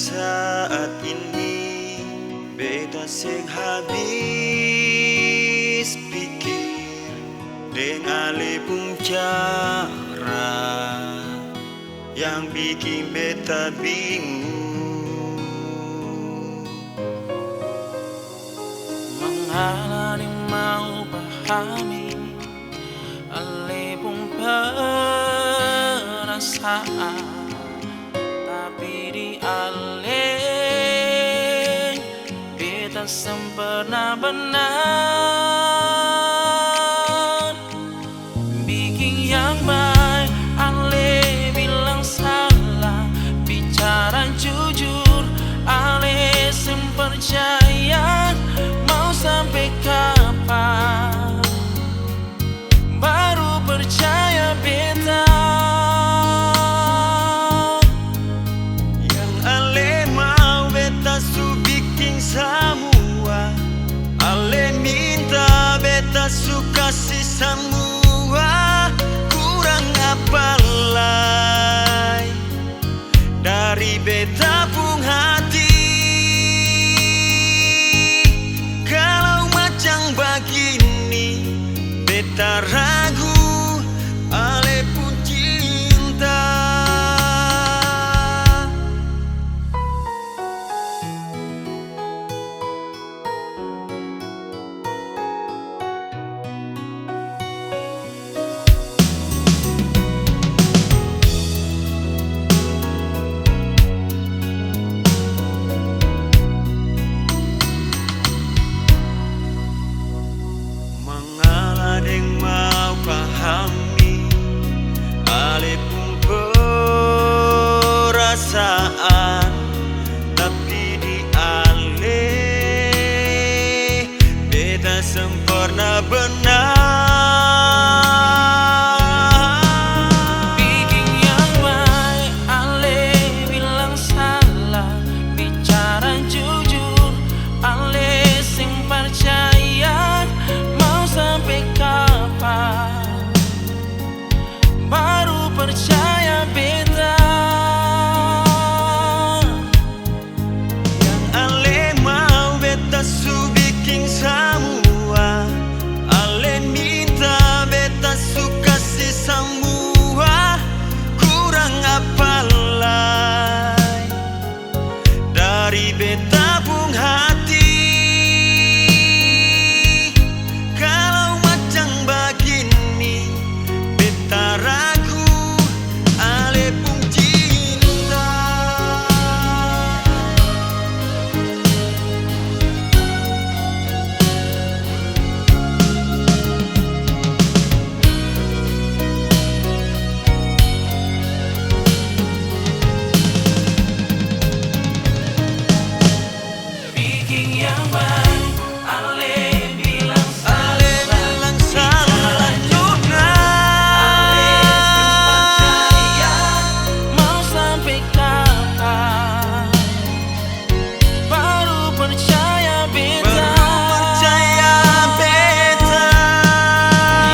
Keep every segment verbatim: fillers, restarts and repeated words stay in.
Saat ini beta seng habis pikir deng ale pung cara yang biking beta bingung. Mangala deng mau pahami ale pung perasaan, tapi di ale beta seng pernah benar. Biking yang bae ale bilang salah, bicara jujur ale seng percaya. Mau sampe kapan baru percaya beta? Yang ale mau beta su biking samua, ale minta beta su kasi samua, kurang apa lai dari beta pung hati? Kalau macam bagini, beta ragu ale pung cinta. Mangala deng mau pahami ale pung perasaan, tapi di ale beta seng pernah benar. Biking yang bae ale bilang salah, bicara jujur ale seng parcaya. Mau sampe kapan baru percaya beta? Yang ale mau beta su biking samua, ale minta beta su kasi samua, kurang apa lai dari beta pung hati? Kalau macam bagini, beta ragu ale pung cinta. Biking yang bae, ale bilang salah, ale bilang salah juga. Ale seng parcaya, mau sampe kapan baru parcaya beta? Baru parcaya beta.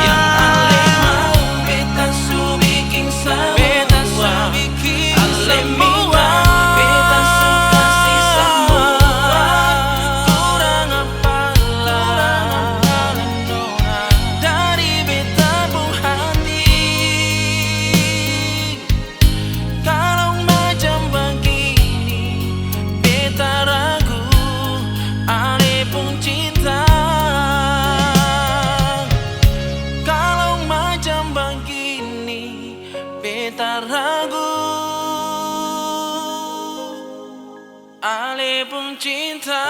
Yang ale mau beta su biking samua, beta su biking samua. Ale minta beta su kasi samua, kurang apa lai dari beta pung hati? Kalau macam bagini, beta ragu ale pung cinta. Kalau macam bagini, beta ragu ale pung cinta.